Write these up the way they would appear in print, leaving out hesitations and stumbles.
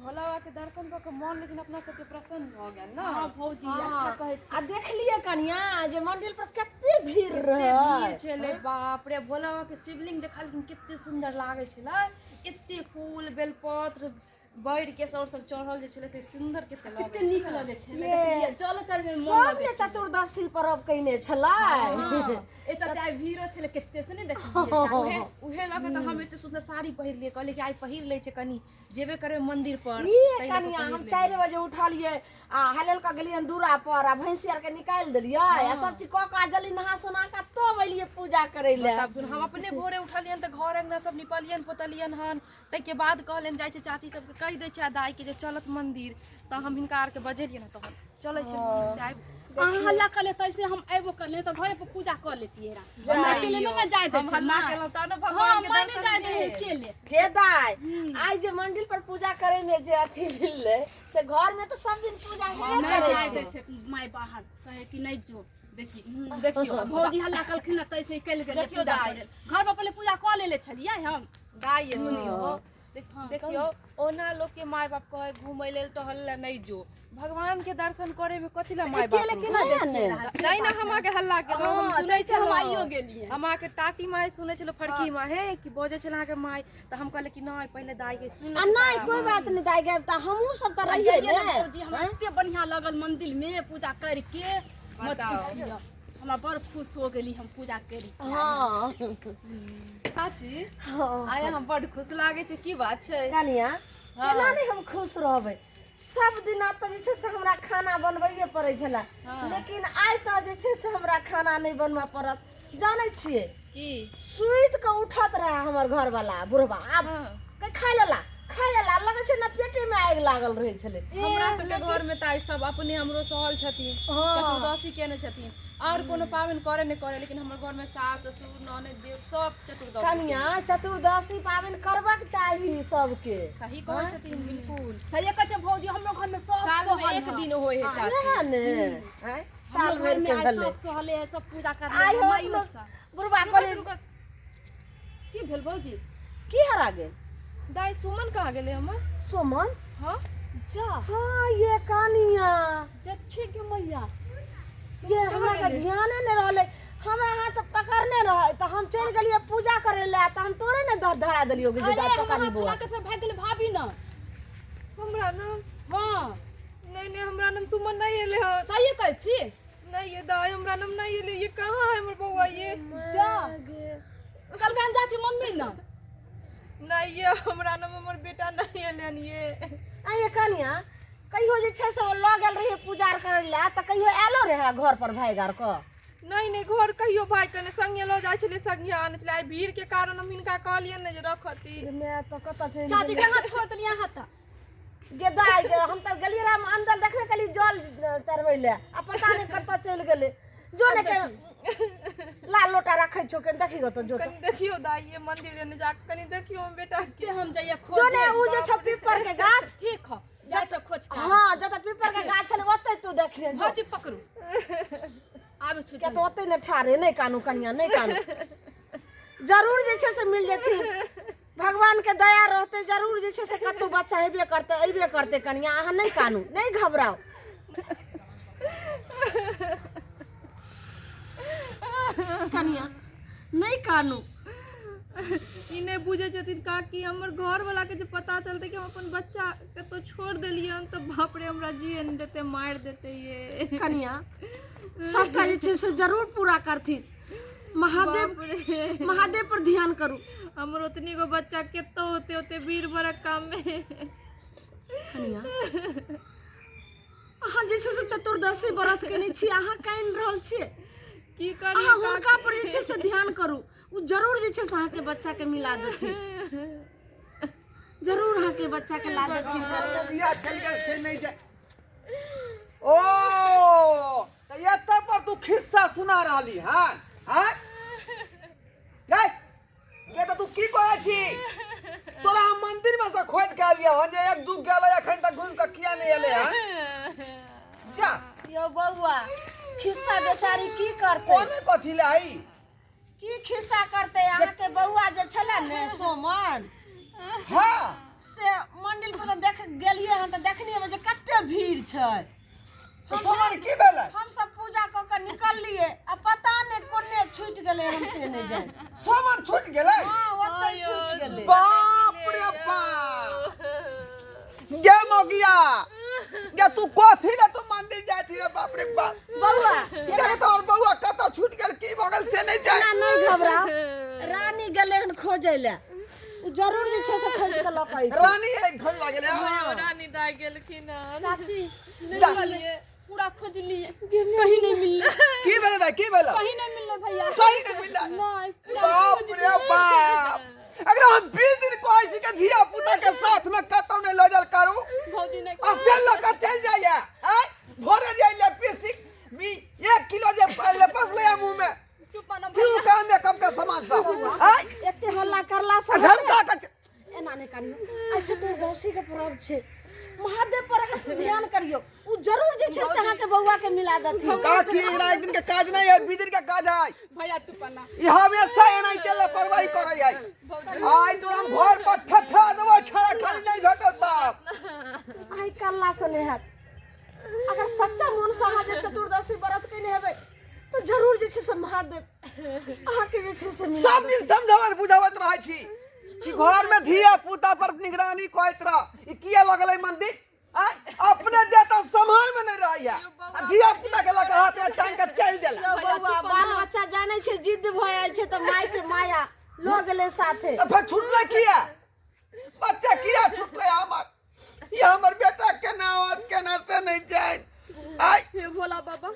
भोला बाबा के दर्शन कऽ के मन लेकिन अपना सबके प्रसन्न भऽ गेल ने। हँ भौजी, अच्छा कहै छी। आ देखलियै कनिया जे मंदिर पर कते भीड़ कते रहै। भीड़ छलै, बाप रे। भोला बाबा के शिवलिंग देखलखिन, कते सुन्दर लागै छलै। एते फूल बेलपत्र बैर के और सब चढ़ल जे छलै, ते सुन्दर कते लगै कते नीक छलै। लगै छलै। ये। देखलियै, जलो चढ़बै मे मन सब लगै ने छलै। चतुर्दशी पर्व कयने छलै। हँ, ए चलते आइ भीड़ो छलै कते से नहि देखलियै। उहे उहे लऽ के तऽ हम एते सुन्दर साड़ी पहिरलियै, कहलियै कि आइ पहिर लै छै, कनी जेबे करबै मंदिर पर। ई ताहि लऽ कऽ कनिया, पहिर हम लेलियै। 4 बजे उठलियै आ हलेल कऽ गेलियनि दूरा पर आ भैंसी आरके निकालि देलियै आ सब चीज कऽ कऽ आ जल्दी नहा सोना कऽ तब एलियै पूजा करै लए। तब हम अपने भोरे उठलियनि तऽ घर अङ्गना सब निपलियनि पोतलियनि हन, ताहिके बाद कहलियनि जाइ छै चाची सबके कहि दै छै आ दाइके जे चलत मंदिर, तऽ हम हिनका आरके बजेलियनि हँ, तहन चलै छै से आबि। अहाँ हल्ला करले तैसे हम अयबो करले, तऽ घरे पर पूजा कऽ लेतियै रा। हमरा अकेले नहि ने जाय दै हम छै हल्ला माय। केलहुँ तब ने हँ, भगवान के माय नहि दर्शन जाय दै है भेल। अकेले। हे दाइ, आइ जे मंदिर पर पूजा करे में जे अथी मिललै से घर में तऽ सब दिन पूजा हेबे नहि करै जाय छै। दै छै माय बाहर, कहै कि नहि जो। देखी, देखियौ भौजी हल्ला करलखिन ने तैसे निकलि गेलियै देखियौ पूजा दाइ। करै लए। घर पर पहिले पूजा कऽ लेले छलियै हम। दाइ ये, सुनियौ, देखियौ, ओना लोकके माय बाप कहै घूमै लेल टहल लए नहि जो, भगवान के दर्शन करे में कथी लए माय बाप अकेले केना वएह ने। जैतियै रहए? नहीं ना, हम अहाँके हल्ला केलहुँ, हम हँ, सुनै तैसे हम छलहुँ। आइयो गेलियै। हम अहाँके टाटी माय सुनै छलहुँ, फड़की माय हे कि बजै छलै अहाँके माय, तऽ हम कहलियै कि नहि, पहिले दाइ के सुनि आ लै नहि छै। कोइ बात नहि दाइ, गायब तऽ हमहूँ सब तऽ रहियै गेलियै ने ने। भौजी, हमरा एते बढ़िआँ लगल मंदिर में पूजा करके, मत बताउ। पुछियौ, हमरा बड़ खुश हो गेली हम पूजा करि। हँ चाची, हँ। आइ अहाँ बड्ड खुश लागै छै, की बात छै? कनिया, केना नहि हम खुश रहबै? सब दिना तऽ जे छै से हमरा खाना बनबैए पड़ै छलै, लेकिन आइ तऽ जे छै से हमरा खाना नहि बनबऽ पड़त। जानै छियै की? सुति कऽ उठत रहए हमर घरवाला बुढ़बा, आब के खाय लेला, खाय लेला, लगै छै ने पेटे में आगि लागल रहै छलै। हमरा सबके घर में तऽ आइ सब अपने हमरो सहल छथिन, चतुर्दशी केने छथिन। और कोनो पाबनि करे नहि करे, लेकिन हमर घर में सास ससुर ननद देव सब चतुर्दशी। कनिया, चतुर्दशी पाबनि करबाक चाही सबके। सही कहै छथिन, बिल्कुल सही कहै छै भौजी। हमरो घर में सब साल में सहल एक है। दिन होइ है चाची। वएह ने आँय, साल हमरो भरि घर में के आइ भेलै। सब सहले है, सब पूजा कर आइ ले हम माइयो अपनो सब। बुढ़बा रुकऽ, कॉलेज रुकऽ। की भेल भौजी? की हरा गेल? दाइ, सुमन कहाँ गेलै हमर? सोमन? हँ। जा। हाँ ये कनिया, देखी के मैया, ये हमरा के ध्याने नहि रहलै। हमरा हाथ पकड़ने रहै तऽ हम चलि गेलियै पूजा करै लए, तऽ हम तोरे ने धरा देलियौ जे अरे दाइ हम पकड़नी हाथ बौआ छोड़ा के फेर भागि गेलै भाभी ने। हमरा नाम? हँ। नहीं नहीं, हमरा नाम सुमन नहीं एले हन। सही कहै छी? नहीं ये दाई, हमरा नाम नहीं एले। ये कहाँ है हमर बौआ ये? जा, कल हम जाइ छी मम्मी ने। नहीं ये, हमरा नाम हमर बेटा नहीं एले हन ये। आ ये कनिया, कहियो जे छै से ओ लऽ गेल रहियै पूजा आर करै लए तऽ कहियो आयलो रहै घर पर भागि आर कऽ? नहीं नहीं, घर कहियो भाई कने संगे लऽ जाइ छलै, संगे आनै छलै। आइ भीड़ के कारण हम हिनका कहलियनि ने जे रखती। मैं तऽ कतऽ चलि चाची के हाथ छोड़ देलियै अहाँ तऽ। गे दाइ गे, हम तऽ गेलियै रहए अंदर देखबे केली जल चढ़बै लए आ पता नहि कतऽ चलि गेलै। जो ने के लाल लोटा रखै छौ, कनि देखी गो तऽ जो तऽ। कनि देखियौ दाइ, ये मंदिर एने जाके कनि देखियौ हम बेटा के। के हम जाइए जो खोजे? ने उ जे छौ पीपर के गाछ। ठीक ह, जाइ छौ खोज के। हँ, जतऽ पीपर के गाछ छलै ओतै तू देखिहे जो। भौजी पकड़ू, आबै छौ। किया तऽ ओतै ने ठाढ़े। नहि कानू कनिया, नहि कानू, जरूर जे छै से मिल जेथिन। भगवान के दया रहतै, जरूर जे छै से कतहु बच्चा हेबे करतै, अयबे करतै। कनिया, अहाँ नहि कानू, नहि घबराउ। कनिया, नहि कानू। ई नहि बुझै छथिन काकी, हमर घरवला के जे पता चलतै कि हम अपन बच्चा कतहु छोड़ि देलियनि तऽ बाप रे, हमरा जिए नहि देतै, मारि देतै ये। कनिया, सबटा जे छै से जरूर पूरा करथिन महादेव। बाप रे, महादेव पर ध्यान करू। हमर ओतनी गो बच्चा कतौ होते होते भीड़ भड़क्का में। कनिया, अहाँ जे छै से चतुर्दशी व्रत केने छी, अहाँ कानि रहल छियै? की अहाँ करियै? हुनका पर जे छै से ध्यान करू, ओ जरूर जे छै से अहाँके बच्चा के मिला देथिन, जरूर अहाँके बच्चा के ला देथिन। किया चलि गेल से नहि जाय। ओ तऽ एतऽ पर तू खिस्सा सुना रहली हन? हँ गै गे, तऽ तू की करै छी? तोरा हम मंदिर में से खोजि के एलियै हन जे एक जुग गेलै, एखन तक घुमि कऽ किया नहि एलै हन? जा। यौ बौआ, खिस्सा बेचारी की करतै? कोने कथी ले आई? की खिस्सा करतै? अहाँके बौआ जे छलै ने सोमन, हाँ, से मंदिर पर तऽ देख गेलियै। हन तऽ देखलियै जे कते भीड़ छै। तऽ सामान की भेलै? हम सब पूजा कऽ कऽ निकललियै आ पता नहि कोने छूटि गेलै, हम से नहि जानि। सामान छूटि गेलै? हँ, ओतहि छूटि गेलै। बाप रे बाप, गे मौगिया गे, तू कथी ले तू मंदिर जाइ छी रे? बाप रे बाप। बौआ देख तोहर बौआ कतऽ छूटि गेल, की भऽ गेल से नहि जाय। एना नहि घबराउ, रानी गेलै हन खोजै लए, ओ जरूर जे छै से खोजि कऽ लऽ कऽ अयतै। रानी एक खोज लागल है। रानी दाइ गेलखिन हन। चाची, नहि मिललियै, पूरा खोजलियै, कहीं नहि मिललै। की भेलै दाइ, की भेलै? कहीं नहि मिललै भैया। कहीं नहि मिललै? नहि, पूरा बाप रे बाप, अगर हम 20 दिन कहै छी कि धिया पुता के साथ में कतौ नहि लऽ जाल करू, भौजी नहि आ से लऽ कऽ चलि जाइया। आँय, भोरे जाइले लिपस्टिक 1 किलो जे लेपस ले मुँह में, चुप ना क्यों भैया। काम मेकअप के सामान सब? आँय, एते हल्ला करला से झमका के एना नहि करियौ। आइ चतुर्दशी के पर्व छै, महादेव पर अहाँ से ध्यान करियौ, ओ जरूर जे छै से अहाँके बौआ के मिला देथिन। काकी, एकरा एक दिन के काज नहीं है, 20 दिन के काज है। भैया, चुप ना। ई हमेशा एनाहिते लापरवाही करै है। आइ तोरा हम घर पर ठठा देबो, छड़ा खाली नहीं भेटत बाप। आइ करला से नहि हैत। अगर सच्चा मन से अहाँ जे चतुर्दशी व्रत केने हेबै तऽ जरूर जे छै से महादेव अहाँके जे छै से मिला सब दिन समझावत बुझावत रहै छी कि घर में धिया पुता पर निगरानी करैत रह। ई किया लगलै मंदिर? आँय, अपने देता सम्हार में नहीं रहैया आ धिया पुता के लऽ कऽ हाथ में टांग के चलि देला। यौ बौआ, बाल बच्चा जानै छै जिद्द भऽ जाइ छै तऽ माय के माया लऽ गेलै साथे। तऽ फेर छुटलै किया बच्चा? किया छुटलै हमर? ई हमर बेटा केना होत केना से नहीं जान। आय हे भोला बाबा,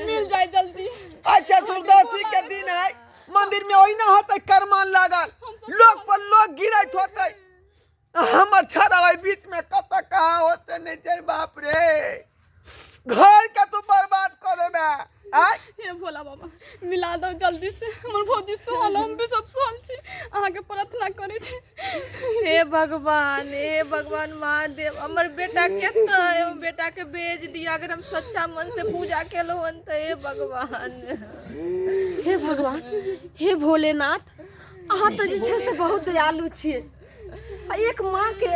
मिल जाए जल्दी। आइ चतुर्दशी के दिन है, मंदिर में ओहिना होतै करमान लागल, लोग पर लोग गिरैत होतै, हमर छड़ा ओहि बीच में कतऽ कहाँ होते नहीं जान। बाप रे, घर के तू बर्बाद कऽ देबे। आय हे भोला बाबा, मिला दो जल्दी से। हमर भौजी सोहल, हम भी सब सोहल छी, अहाँके प्रार्थना करै छी। हे भगवान, हे भगवान महादेव, हमर बेटा केतऽ है? हम बेटा के भेज दिया, अगर हम सच्चा मन से पूजा केलहुँ हन तऽ। हे भगवान, हे भगवान, हे भोलेनाथ, अहाँ तऽ जे छै से बहुत दयालु छियै आ एक माँ के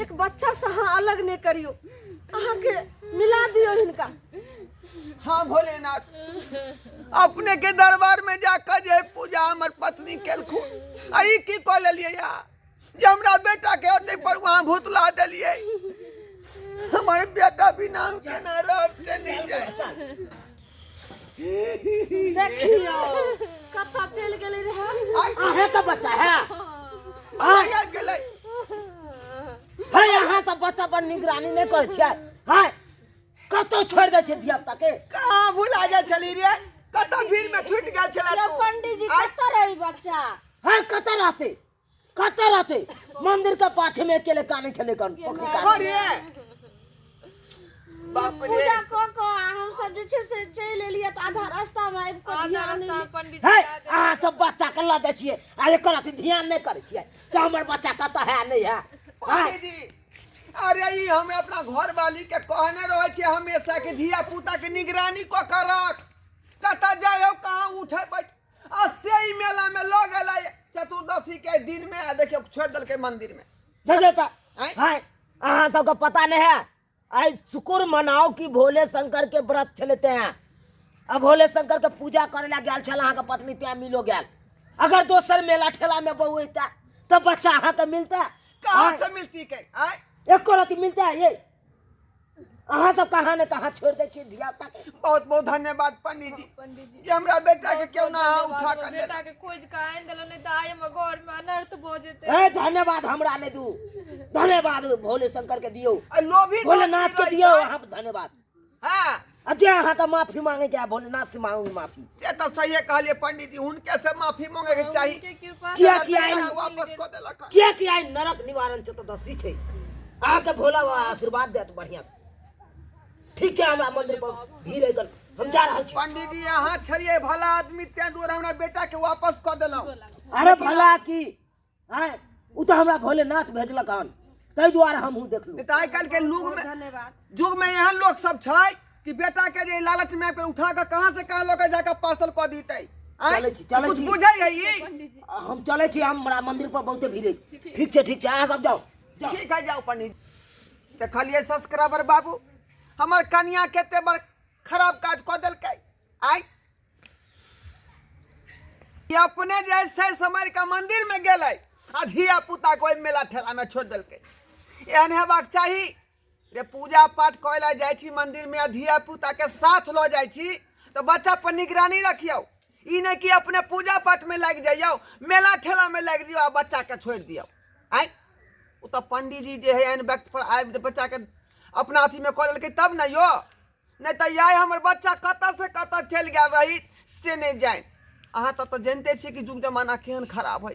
एक बच्चा से अहाँ अलग नहि करियौ, अहाँके मिला दियौ हिनका। हाँ भोलेनाथ, अपने के दरबार में जाकर जे पूजा हमर पत्नी केलखुन, आ ई की कऽ लेलियै या जे हमरा बेटा के ओते पर वहाँ भूतला देलियै। हमर बेटा बिना हम केना रहब से नहीं जाय। देखियौ कतऽ चलि गेलै रहए। अहें के बच्चा है? आइ गेलै है? अहाँ सब बच्चा पर निगरानी नहि करै छियै? है, कतौ छोड़ि दै छियै धिया पुता के? कहाँ भुला गेल छली रे? कतऽ भीड़ में छूट गेल छला यौ तू? पंडीजी, कतऽ रही बच्चा? है, कतऽ रहतै, कतऽ रहतै? मंदिर के पाछे में अकेले कानै छलै कन पोखरि कात। अरे बाप रे, पूजा कऽ कऽ आ हमसब जे छै से चलि एलियै तऽ आधा रास्तामे आबि कऽ आधा ध्यान रास्ता एलै। पंडीजी है, अहाँ सब बच्चा के लऽ जाइ छियै आ एकर अथी ध्यान नहि करै छियै से हमर बच्चा कतऽ है नहि है। पंडीजी, अरे ई हमरा अपना घर वाली के कहने रहै छै हमेशा कि धिया पुता के निगरानी कऽ के रख, कतऽ जाइ हो, कहाँ उठे बैठ, आ से ई मेला में लऽ गेलै चतुर्दशी के दिन में आ देखियौ छोड़ि देलकै मंदिर में। देखियौ तऽ आँय? है, अहाँ सबके पता नहि है, आइ शुक्र मनाओ कि भोले शंकर के व्रत छलै तेँ आ भोले शंकर के पूजा करे ला गेल छल अहाँके पत्नी, तेँ मिलो गेल। अगर दोसर मेला ठेला में बौएता तऽ बच्चा अहाँके मिलता? कहाँ से मिलती के? आँय, एको रति मिलता है? ये अहाँ सब कहाँ ने कहाँ छोड़ि दै छियै धिया पुता के। बहुत बहुत धन्यवाद पंडीजी, पंडीजी कि हमरा बेटा के क्यों ना अहाँ उठा बहुत कर बेटा के खोज के आनि देलहुँ, नहि तऽ आइ हमर घर में अनर्थ भऽ जेतै। ए, धन्यवाद हमरा नहि दू, धन्यवाद भोले शंकर के दियौ, आ लोभी भोलेनाथ के दियौ अहाँ धन्यवाद। हाँ, आ जे अहाँके माफी मांगे के है, भोलेनाथ से मांगू माफी। से तऽ सहिए कहलियै पंडीजी, हुनके से माफी मांगे के चाही। हुनके कृपा किया से किया बेटा आइ- मिल वापस गेल। कऽ देलक हन। किया कि आइ नरक निवारण चतुर्दशी छै, अहाँके भोला बाबा आशीर्वाद देत बढ़िया से। ठीक छै, हमरा मंदिर पर भीड़ है, हम जा रहल छी। पंडीजी, अहाँ छलियै भला आदमी, तें दुआरे हमरा बेटा के वापस कऽ देलहुँ। अरे भला की आँय, ओ तऽ हमरा भोलेनाथ भेजलक हन, ताहि दुआरे हमहूँ देखलहुँ। नहि तऽ आइ काल्हि के युग में धन्यवाद। युग में एहन लोक सब छै कि बेटा के जे लालच में आबि के उठा के कहाँ से कहाँ लऽ के जाके पार्सल कऽ दितै। आँय? चलै छी, चलै कुछ छी। बुझै है ई? हम चलै छी, हमरा मंदिर पर बहुते भीड़ है। ठीक छै, ठीक छै, अहाँ सब जाउ जाउ। ठीक है, जाउ पंडीजी। देखलियै सब्सक्राइबर बाबू हमर कनिया कते बड़ खराब काज कऽ देलकै आइ। ई अपने जे छै समर के मंदिर में गेलै आ धिया पुता के ओहि मेला ठेला में छोड़ि देलकै। एहन हेबाक चाही रे? पूजा पाठ करै लए जाइ छी मंदिर में आ धिया पुता के साथ लऽ जाइ छी तऽ बच्चा पर निगरानी रखियौ। ई नहि कि अपने पूजा पाठ में लागि जइयौ, मेला ठेला में लागि जइयौ आ बच्चा के छोड़ि दियौ। आँय, ओ तऽ पंडीजी जे है एहन वक्त पर आबि बच्चा के अपना अथी में कऽ लेलकै तब ने यौ, नहि तऽ याय हमर बच्चा कतऽ से कतऽ चलि गेल रही से नहि जानि। अहाँ तऽ जनिते छियै कि युग जमाना केहन खराब है।